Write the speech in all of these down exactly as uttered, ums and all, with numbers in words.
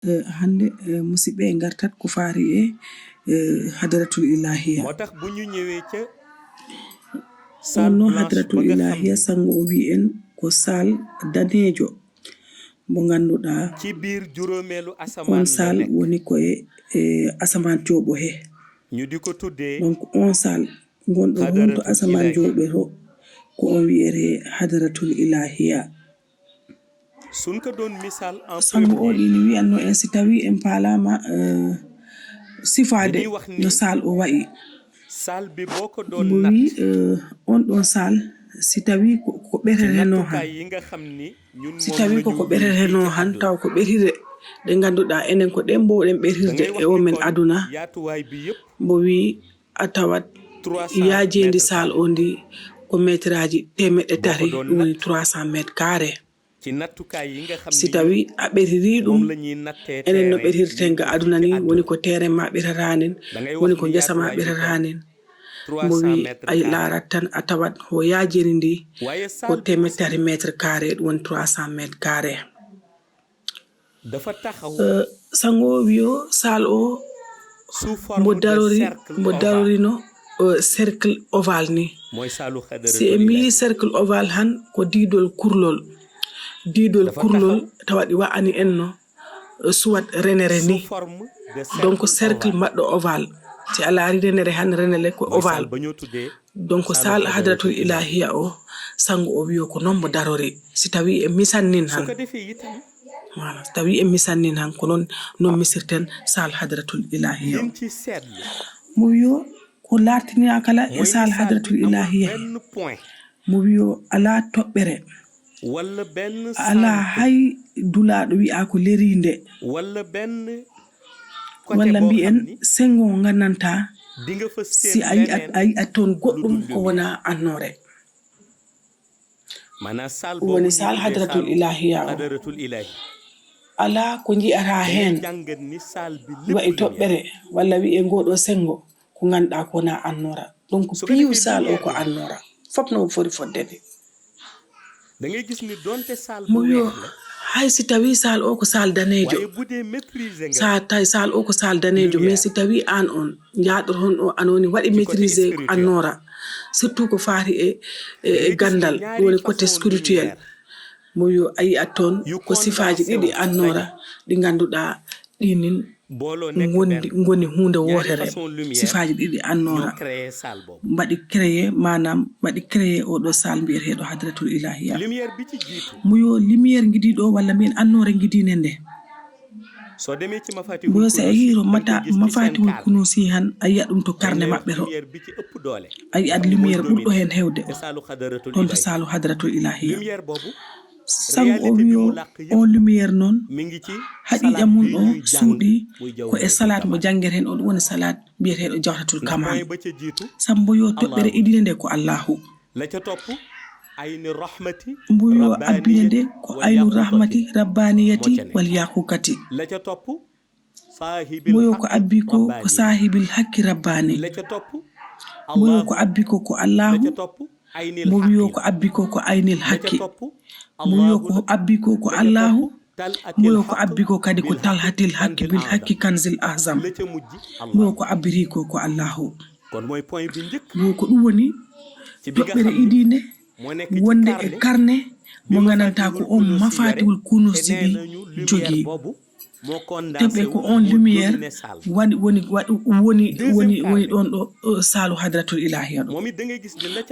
Eh, hannde, eh, musidɓe, en ngartat ko faari e, eh, Hadratul Ilahiya. Moo tax bu ñu ñëwee ca salle blanche, hadratul ilahiya, sango o wi en ko salle daneejo mo ngannduɗaa, ci biir juróomeelu asamaan, on salle woni ko e, e asamaan jooɓo he. Ñu di ko tuddee, donc, on salle ngonɗo honto asamaan jooɓo to, ko on wiyetee Hadratul Ilahiya. Sun ko ɗon misal en, sango o ɗin wiyanno en, si tawi en paalaama, eh, sifaade no salle o wayi. Salle bi boo ko ɗon mo wi, eh, on ɗon salle, si tawi ko, ko ɓereteno han, si tawi ko ko ɓereteno han, taw ko ɓerire ɗe ngannduɗaa enen ko ɗen mbowɗen ɓerirde e o men aduna. Mo wi a tawat yaajeendi salle o ndi ko meetiraaji teemeɗɗe tati, ɗum woni trois cents mètres carrés. Si tawi a ɓeriri ɗum, enen no ɓerirten ga aduna ni, woni ko terrain ma ɓerata nen, woni ko ngesa ma ɓerata nen. Mo wi a laarat tan a tawat ho yaajeendi ndi ko teemeɗɗe tati mètres carrés, ɗum woni trois cents mètres carrés. Eh, sango o wiyo salle o mo darori, mo darorino, eh, cercle ovale ni. Si en mii cercle ovale han ko diidol kurlol. Diidol kurlol tawa ɗi wa'ani en no, eh, suwat renere ni. Donc cercle maɗɗo ovale. Si a laari renere han, renere ko ovale. Donc salle Hadratul Ilahiya o, sango o wiyo ko non mo darori. Si tawi en misannin han. Voilà, si tawi en misannin han, ko non, non misirten salle Hadratul Ilahiya o. Mo wiyo ko laartinaa kala e salle Hadratul Ilahiya he. Mo wiyo alaa toɓɓere. Alaa hay dulaaɗo wi'a ko leriinde. Walla mbiyen sengo nganndantaa si a yi'at, a yi'at toon goɗɗum ko wonaa annoore. Woni salle Hadratul Ilahiya o. Alaa ko nji'ataa heen wa'i toɓɓere walla wi'e ngoo ɗoo sengo ko ngannduɗaa ko wonaa annoora. Donc piiw salle o ko annoora. Fof no foti fodde ni. Mo wiyo hay si tawi salle o ko salle daneejo, sa tawi salle o ko salle daneejo, mais si tawi aan on njaaɗoto hon o, an woni waɗi maîtriser ko annoora, surtout ko faati e, e, e ganndal, woni côté spirituel. Mo wiyo a yi'at toon ko sifaaji ɗiɗi annoora ɗi ngannduɗaa ɗinin ngondi, ngoni huunde wootere. Sifaaji ɗiɗi annoora mbaɗi créé, maanaam mbaɗi créé oo ɗoo salle mbiyeteeɗo Hadratul Ilahiya. Mo wiyo lumière ngidii ɗoo, walla mbiyen annoore ngidiinde nde. Mo wiyo si a yehii to mata, Mafatihul Kunusi han, a yi'at ɗum to karne maɓɓe to. A yi'at lumière ɓurɗo heen heewde o, on to salle Hadratul Ilahiya. Sango o wiyo, o lumière noon, haqiiqa mun o suuɗii ko e salaat mo janngeten, on woni salaat mbiyeteeɗo Jawharatul Kamal. Sambo yo toɓɓere idine nde ko Allahu. Mbo yo abbine nde ko aynu rahmati rabbaniyati wal yaqukati. Mo wiyo ko abbi ko, ko saahibil haqqi rabbaani. Mo wiyo ko abbi ko, ko Allaahu. Mo wiyo ko abbi ko, ko aynil haqqi. Mo wiyo ko abbi ko, ko Allaahu. Mo wiyo ko abbi ko kadi ko talhatil haqqi bil haqqi kanzil ahzam. Mo wiyo ko abbiri ko, ko Allaahu. Mo wiyo ko ɗum woni toɓɓere idiinde wonde e karne mo nganndantaa ko on Mafatihul Kunusi ɗi jogii. Teɓe ko on lumière woni, woni, woni, woni, woni ɗon ɗo, uh, saalu Hadratul Ilahiya ɗo.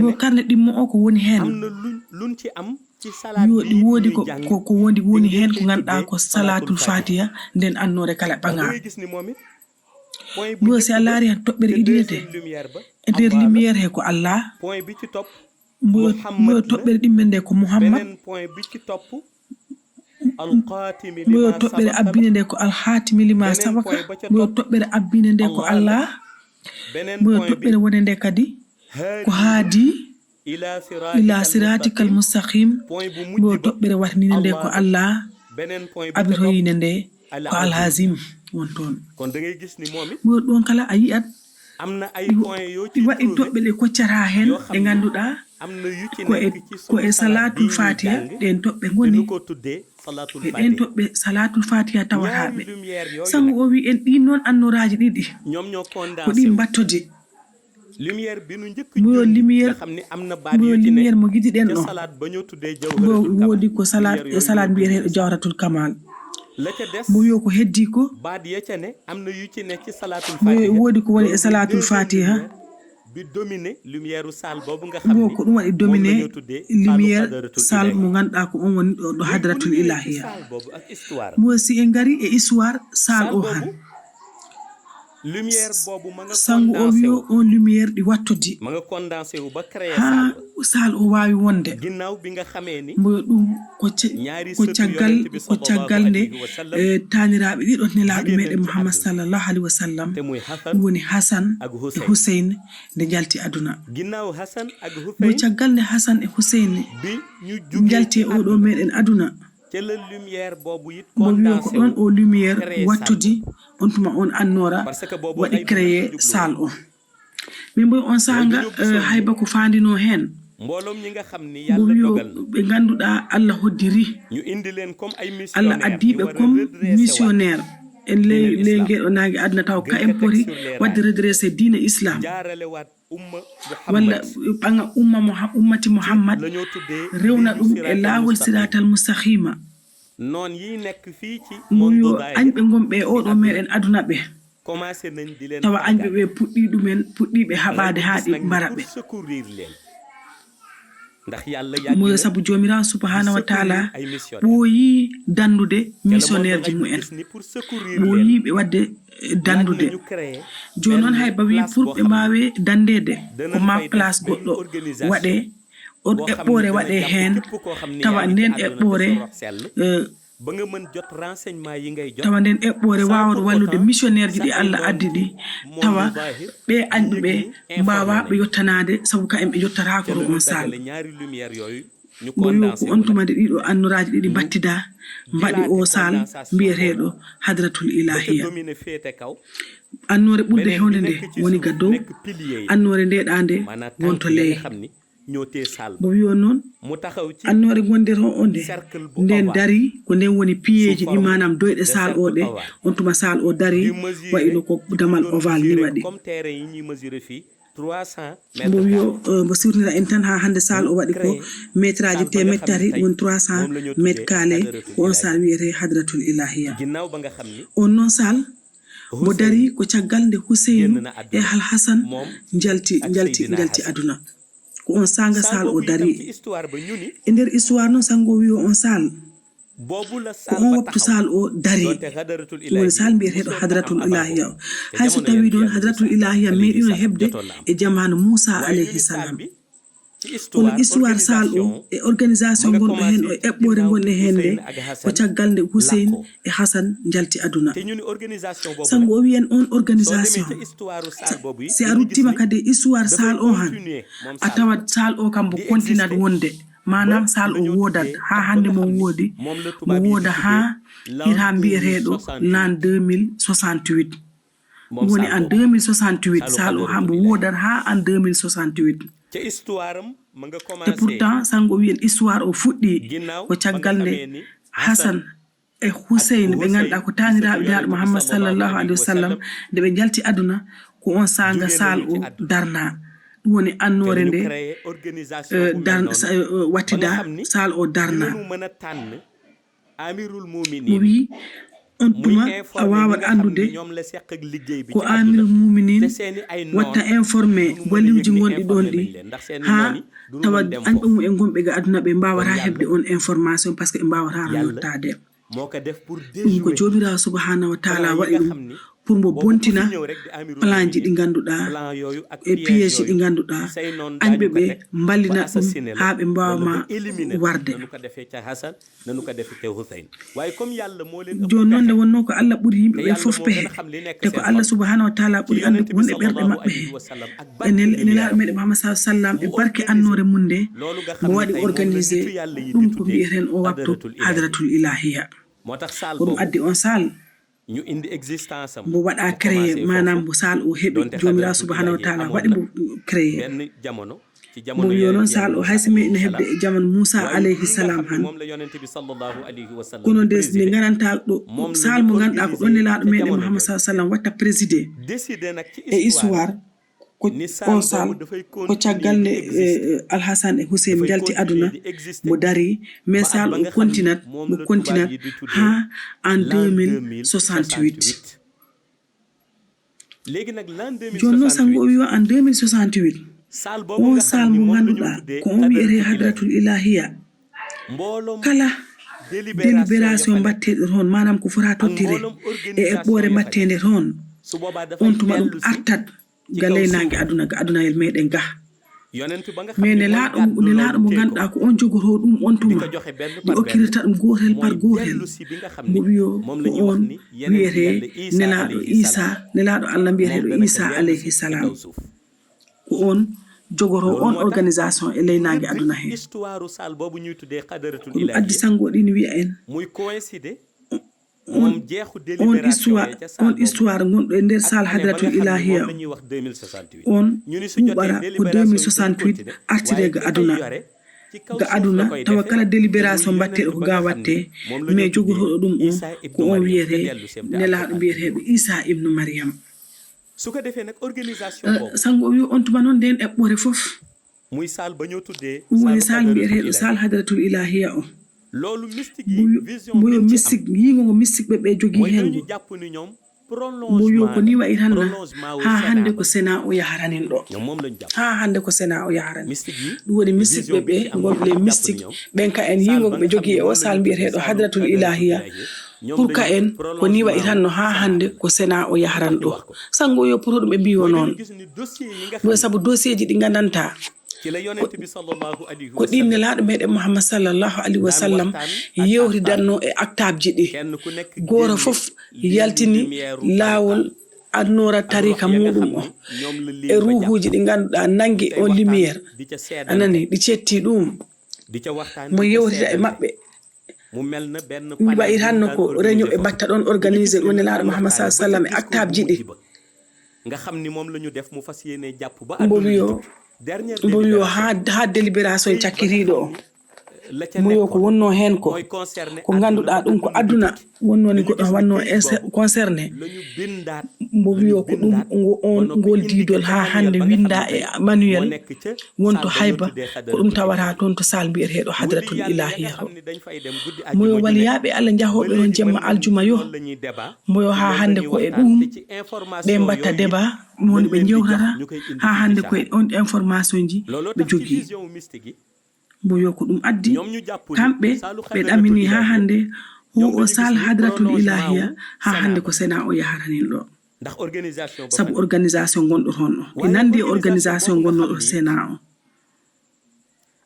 Mo karne ɗimmo o ko woni heen. Yo ɗi woodi ko, ko, ko wondi, woni heen ko ngannduɗaa ko Salatul Fatiha, nden annoore kala ɓaŋaa. Mo si a laari han toɓɓere idinete e nder lumière he ko Allah. Mbo, mbo toɓɓere ɗimme nde ko Muhammad. Mbo toɓɓere abbine nde ko Alhatimi lima sabaka. Mbo toɓɓere abbine nde ko Allah. Mbo toɓɓere wone nde kadi ko haadi ila siratikal mustaqim. Mbo toɓɓere watinine nde ko Allah. Abitoyine nde ko Alhazim won toon. Mbo ɗon kala a yi'at ɗi waɗi toɓɓe ɗe koccata heen ɗe ngannduɗaa ko e, ko e Salatul Fatiha ɗen toɓɓe ngoni. e ɗen toɓɓe Salaatul Faatiha tawataaɓe. Sango o wi en ɗin noon annooraaji ɗiɗi ko ɗin mbattodi. Mo yo lumière, mo yo lumière mo gidiɗen o. Mo woodi ko salaat e salaat mbiyeteeɗo Jawharatul Kamal. Mo yo ko heddi ko, mo yo woodi ko woni e Salaatul Faatiha. Mo ko ɗum waɗi dominé lumière salle mo ngannduɗaa ko on woni ɗo, ɗo Hadratul Ilahiya. Mo si en ngari e histoire salle o han. Sango o wi o on lumière ɗi wattodi ha salle o waawi wonde. Mboyo ɗum ko ce-, ko caggal, ko caggal nde, eh, taaniraaɓe ɗiɗo nelaaɗo meɗen Muhammad sallallahu alaihi wa sallam, ɗum woni Hasan e Huseyn nde njalti aduna. Mboyo caggal nde Hasan e Huseyn njalti e oɗo meɗen aduna. Mbo wiyo ko ɗon o lumière wattudi, on tuma on annoora waɗi créé salle o. Min mboy on saha nga, eh, hayba ko fandino hen. Mbo wiyo ɓe ngannduɗaa Allah hoddiri. Allah addi ɓe comme missionnaire. En ley, ley ngeɗo naange aduna taw ka en poti waɗde redressé diine Islam. Walla ɓaŋa umma Muha-, ummati Muhammad, rewna ɗum e laawol siraatal mustaqima. Mbo yo añɓe ngonɓe e oɗo meɗen aduna ɓe, tawa añɓe ɓe puɗɗi ɗumen, puɗɗiɓe haɓaade haa ɗi mbara ɓe. Mbo yo sabu Joomiraawo subhanahu wa taala ɓooyi dandude missionnaire ji mumen. Ɓooyi ɓe waɗde, eh, dandude. Jooni noon hay ba wi pour ɓe mbaawe dandeede ko ma place goɗɗo waɗe, on eɓɓoore waɗe heen, tawa nden eɓɓoore, eh, tawa nden eɓɓoore waawata wallude missionnaire ji ɗi Allah addi ɗi, tawa ɓe añɓe ɓe mbaawa ɓe yottanaade, sabu ka en ɓe yottata ko ɗo on salle. Mbo yo ko on tuma nde ɗiɗo annoraaji ɗiɗi mbattida, mbaɗi o salle mbiyeteeɗo Hadratul Ilahiya. Annoore ɓurde heewde nde woni ga dow, annoore ndeɗaande wonto leye. Mbo wiyo noon, annoore gonde to o nde, nden dari, ko nden woni piyeeji ɗi, maanaam doyɗe salle o ɗe, on tuma salle o dari, wayi no ko damal ovale ni waɗi. Mbo wiyo, eh, mbo sirnira en tan haa hannde salle o waɗi ko metraaji teemeɗɗe tati, woni trois cents mètres carrés, ko on salle wiyetee Hadratul Ilahiya. On noon salle, mbo dari ko caggal nde Huseyn e Al Hasan njalti, njalti, njalti aduna. Ko on saanga salle o dari. E nder histoire noon, sango wiyo on salle ko on waktu salle o dari. Ɗum woni salle mbiyeteeɗo Hadratul Ilahiya o. Hay so tawi noon Hadratul Ilahiya meeɗino heɓde e jamaanu Muusa alayhi salam. Kono histoire salle o e organisation gonɗo heen o e eɓɓoore gonɗe heen nde, ko caggal nde Huseyn e Hasan njalti aduna. Sango o wiyen on organisation, sa-, si a ruttima kadi histoire salle o han, a tawat salle o kam mbo continat wonde. Maanaam salle o woodat haa hannde, mo woodi, mo wooda haa hita mbiyeteeɗo l'an deux mille soixante-huit. Ɗum woni en deux mille soixante-huit, salle o haa mbo woodat haa en deux mille soixante-huit. Et pourtant, sango wiyen histoire o fuɗɗi ko caggal nde Hasan e Huseyn, ɓe ngannduɗaa ko taaniraaɓe Nulaaɗo Muhammad sallallahu alayhi wa sallam, nde ɓe njalti aduna, ko on saanga salle o darna. Ɗum woni annoore nde, eh, dar-, sa-, eh, wattida, salle o darna. Mo wi, on tuma a waawat anndude ko Amirul Muminin watta informé waliwji gonɗi ɗon ɗi, haa tawa añɓe mum en gonɓe ga aduna ɓe mbaawata heɓde on information, parce que ɓe mbaawata ron yottaade. Ɗum ko Joomiraawo subhanahu wa taala waɗi ɗum pour mbo bontina plan ji ɗi ngannduɗaa e piège ji ɗi ngannduɗaa, añɓe ɓe mballina ɗum haa ɓe mbaawa ma warde. Jooni noon, nde wonnoo ko Allah ɓuri yimɓe ɓe fof pehe, te ko Allah subhanahu wa taala ɓuri anndude ko woni e ɓerɗe maɓɓe he. E nel-, nelaaɗo meɗen Muhammad sallallahu alaihi wasallam, e barke annoore mum nde, mo waɗi organisé ɗum ko mbiyeten o waktu Hadratul Ilahiya. Ko ɗum addi on salle mbo waɗa créé, maanaam mbo salle o heɓi, Joomiraawo subhanahu wa taala waɗi mbo créé. Mbo wiyo noon sal o hay so meeɗino heɓde e jaman Muusa alayhi salam han. Kono nde nde ngananta ɗo sal mo ngannduɗaa ko ɗon Nelaaɗo meeɗen Muhammad sallallahu alayhi wasallam watta présidé e histoire, ko o sal ko caggal nde Alhasan e Hussein njalti aduna mo dari, mais sal o continat mo continat haa en deux mille soixante-huit. Jooni noon sanngo o wiyo en deux mille soixante-huit on sal mo ngannduɗaa ko on wiyetee hadratul ilahiya. Kala délibération mbatteeɗo toon, maanaam ko fota tottire e eɓɓoore mbatteende toon, on tuma ɗum artat ga leynaange aduna, ga adunayel meeɗen ga. Mais nelaaɗo nelaaɗo mo ngannduɗaa ko on jogotoo ɗum on tuma, ɗi okkirirta ɗum gootel par gootel. Mbo wiyo ko on wiyetee nelaaɗo Isa, nelaaɗo Allah mbiyeteeɗo Isa alayhi salam. Ko on jogotoo on organisation e leynaange aduna hee. Ko ɗum addi sanngo ɗin wiya en on on histoire on histoire ngonɗo e nder sal hadratul ilahiya on ɓuuɓara ko deux mille soixante-huit artire ga aduna ga aduna tawa kala délibération mbatteɗo ko ga watte, mais jogotoɗo ɗum on ko on wiyete nelaɗo mbiyeteɓe Isa ibnu Maryam. Sanngo o wi on tuma noon nden eɓɓore fof ɗum woni sal mbiyeteɗo sal hadratul ilahiya o. Mboyo mistik yiingo ngo mistikɓe ɓe jogii heen ngo. Mboyo ko ni wayi tan na haa hannde ko sena o yaharanin ɗo. Haa hannde ko sena o yaharani ɗum woni mistikɓe ɓe ngonɓe mistik ɓen ka en yiingo ɓe jogii e o sal mbiyeteɗo hadratul ilahiya. Pour ka en ko ni wayi tan no haa hannde ko sena o yaharan ɗo. Sanngo yo pour ɗum ɓe mbiyo noon. Mboyo sabu dossier ji ɗi ngandanta ko ɗin nelaaɗo meɗen Muhammad sallallahu alaihi wa sallam yewtidanno e aktabji ɗi. Gooto fof yaltini laawol annoora tarika muɗum o e ruuhuuji ɗi ngannduɗaa nangi on lumière anani ɗi cetti ɗum mo yewtida e maɓɓe. Ɗum wayi tan no ko réunion ɓe mbatta ɗon organisé ɗum nelaaɗo Muhammad sallallahu alaihi wa sallam e aktabji ɗi. Nga xam ni moom la ñu def mu fas yéene jàpp ba mbo wiyo mbo wiyo ha ha délibération cakkitiiɗo o mbo wiyo ko wonno heen ko ko ngannduɗaa ɗum ko aduna wonno ni goɗɗo wanno concerné mbo wiyo ko ɗum on ngol diidol ha hannde winda e manuel wonto hayba ko ɗum tawata toon to sal mbiyeteeɗo hadratul ilahiya to mbo yo waliyaaɓe Allah njahooɓe ɗon jemma aljuma yo mbo yo ha hannde ko e ɗum ɓe mbatta débat woni ɓe njewtata ha hannde ko e on information ji ɓe jogii mbo yo ko ɗum addi kamɓe ɓe ɗamini ha hannde ho o sal hadratul ilahiya ha hannde ko sena o yaharanin ɗo sabu organisation gonɗo toon o e nandi e organisation gonnoɗo sena o.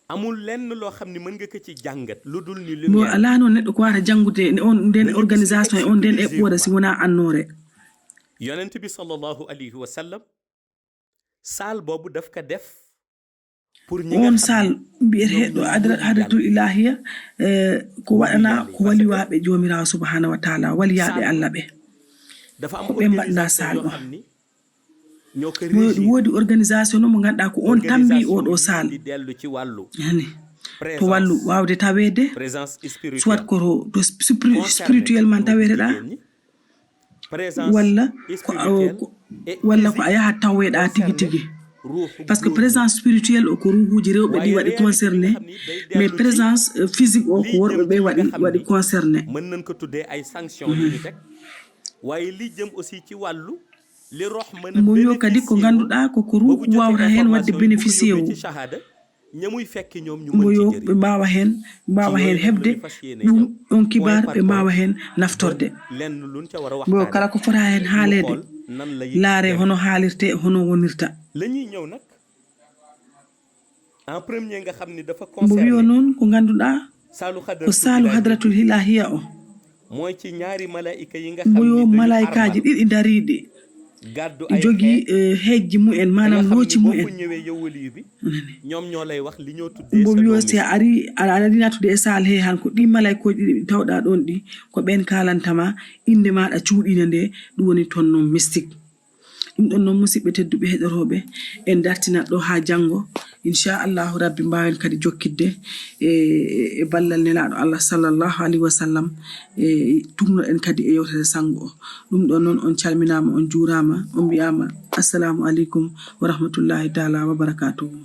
Amul lenn loo xam ne mën nga ko ci jàngat lu dul ni mo lumière alaa noon neɗɗo ko wata janngude e on nden organisation e on nden eɓɓoore si wonaa annoore. Yonent bi sallallahu alayhi wa sallam sal boobu daf ko def pour ñi nga on xam sal mbiyeteeɗo hadratul ilahiya ko waɗana ko waliwaaɓe joomiraawo subhanahu wa taala waliyaaɓe allah ɓe dafa am ko ɓe mbaɗna sal o. Moyɗo woodi organisation no mo ngannduɗaa ko on tambi oɗo sal ani to wallu waawde taweede soit ko to spirituellement taweteɗa walla ko walla ko a yahat taweɗa tigi tigi parce que présence spirituelle o ko ruhuuji rewɓe ɗi waɗi concerné mais présence physique o ko worɓe ɓe waɗi waɗi concerné. Mën nañ ko tuddee ay sanction yu ñu teg waaye li jëm aussi ci wàllu mbo yo kadi ko ngannduɗaa ko ko ruuhu waawata heen waɗde bénéficié o mbo yo ɓe mbaawa heen mbaawa heen heɓde ɗum on kibaar ɓe mbaawa heen naftorde mbo yo kala ko fota heen haaleede laare hono haalirte hono wonirta mbo wiyo noon ko ngannduɗaa ko saalu hadratul hilahiya o mbo yo malaykaaji ɗiɗi dariiɗi jogii hejji mumen maanaam looci mumen mbo wiyo si a ari aɗa ari nattude e saal he han ko ɗi malaykooji ɗiɗi ɗi tawɗa ɗon ɗi ko ɓen kalantama innde maɗa cuuɗina nde ɗum woni toon noon mystique Ɗum ɗon noon, musidɓe tedduɓe heɗotooɓe, en dartinat ɗo haa janngo. Inchallahu rabbi, mbaawen kadi jokkitde e, e ballal Nelaaɗo Allah sallallahu alayhi wa sallam. E, tugnoɗen kadi e yewtere sanngo o. Ɗum ɗon noon, on calminaama, on juuraama, on mbiyaama assalamu aleykum wa rahmatullahi taala wa barakatuhu.